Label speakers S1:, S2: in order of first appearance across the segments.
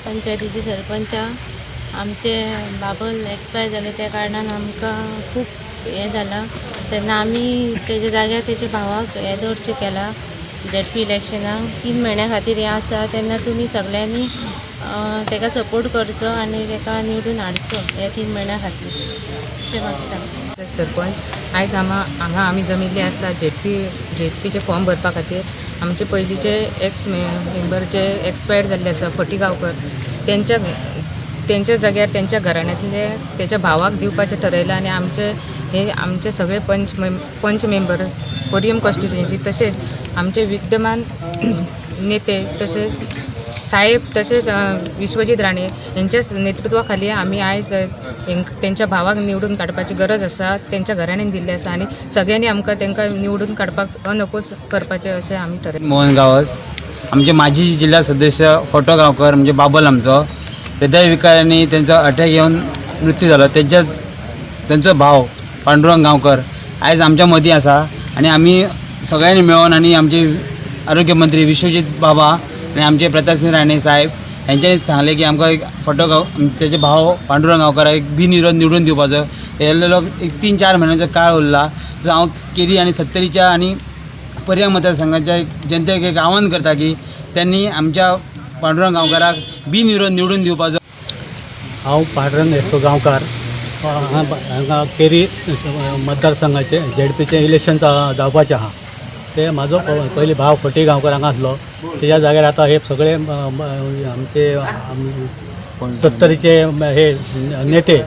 S1: पंचायतीचे सरपंचा. आमचे बाबल एक्सपायर जाले त्या कारणान आमकां खूब हें जालां. तेन्ना आमी तेज्या जाग्यार तेच्या भावाक हें दवरचें केलां झेडपी इलेक्शनाक 3 म्हयन्या खातीर हें आसा. तेन्ना तुमी सगल्यांनी तेका सपोर्ट करचो आनी तेका निवडून हाडचो ह्या 3 म्हयन्या खातीर अशें मागता.
S2: सरपंच, आयज आमा हांगा आमी जमिल्ले आसा झेडपीचे फॉर्म भरपा खातीर. आमचे पयलींचे एक्स मेंबर जे एक्सपायर्ड जाल्ले आसा, फटी गांवकर, तेंच्या तेंच्या जाग्यार तेंच्या घराण्यांतले तेच्या भावाक दिवपाचें ठरयलां. आनी आमचे हे आमचे सगळे पंच मेंबर पोरयम कॉन्स्टिट्युएन्सी, तशेंच आमचे विद्यमान नेते तशेंच साहेब तशेंच विश्वजीत राणे यांच्या नेतृत्वाखाली आमी आयज तेंच्या भावाक निवडून काडपाची गरज आसा, तेंच्या घराण्यान दिल्लें आसा आनी सगळ्यांनी आमकां तांकां निवडून काडपाक अनअपोज करपाचें अशें आमी ठरयलां.
S3: मोहन गांवस. आमचे माजी जिल्हा सदस्य फोटो गांवकर म्हणजे बाबल आमचो हृदयविकारांनी त्यांचो अटॅक येवन मृत्यू जालो. तेंचो भाव पांडुरंग गांवकर आयज आमच्या मदीं आसा आनी आमी सगळ्यांनी मेळोन आनी आमचे आरोग्य मंत्री विश्वजीत बाबा आनी आमचे प्रतापसिंग राणे साहेब हेंच्यांनी सांगलें की आमकां एक फोटो गांव तेजे भाव पांडुरंग गांवकर एक बिनविरोध निवडून दिवपाचो. येयल्लो एक 3-4 म्हयन्याचो काळ उरला. सो हांव केरी आनी सत्तरीच्या आनी पर्या मतदारसंघाच्या जनतेक एक आवाहन करता की त्यांनी आमच्या पांडुरंग गांवकाराक बिनविरोध निवडून दिवपाचो.
S4: हांव पांडुरंग येसो गांवकार. हांगा हांगा केरी मतदारसंघाचे झेडपीचें इलेक्शन जावपाचें आहा. ते म्हाजो पयलीं भाव फटी गांवकर हांगा आसलो. तेज्या जाग्यार आतां हे सगळे आमचे सत्तरीचे हे नेते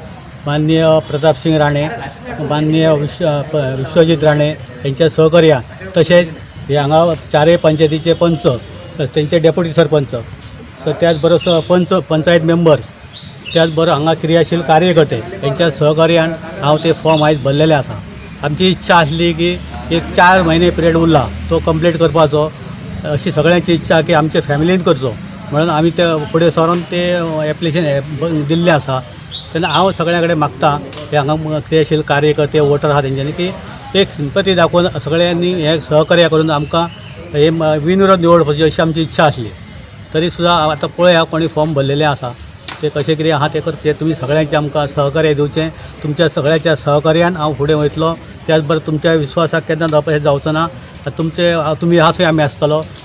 S4: माननीय प्रतापसिंग राणे, माननीय विश्वजीत राणे यांच्या सहकार्यान, तशेंच हे हांगा चारय पंचायतीचे पंच, तेंचे डेप्युटी सरपंच, सो त्याच बरोबर पंच, पंचायत मेंबर्स, त्याच बरोबर हांगा क्रियाशील कार्यकर्ते यांच्या सहकार्यान हांव ते फॉर्म आयज भरलेले आसा. आमची इच्छा आसली की एक 4 म्हयने पिरियड उरला तो कंप्लीट करपाचो, अशी सगळ्यांची इच्छा की आमच्या फॅमिलीन करचो म्हणून आमी ते फुडें सरोन ते एप्लिकेशन दिल्लें आसा. तेन्ना हांव सगळ्यां कडेन मागता की हांगा क्रियाशील कार्यकर्ते, वोटर आहा तेंच्यांनी की एक सिंपती दाखोवन सगळ्यांनी हें सहकार्य करून आमकां हे बिनविरोध निवडपाची अशी आमची इच्छा आसली. तरी सुद्दां आतां पळया कोणी फॉर्म भरलेले आसा ते कशें कितें आहा ते करचे. तुमी सगळ्यांचें आमकां सहकार्य दिवचें. तुमच्या सगळ्यांच्या सहकार्यान हांव फुडें वयतलो. त्याच बरोबर तुमच्या विश्वासाक केन्ना अपयश जावचो ना. तुमचे तुमी आहा थंय आमी आसतलो.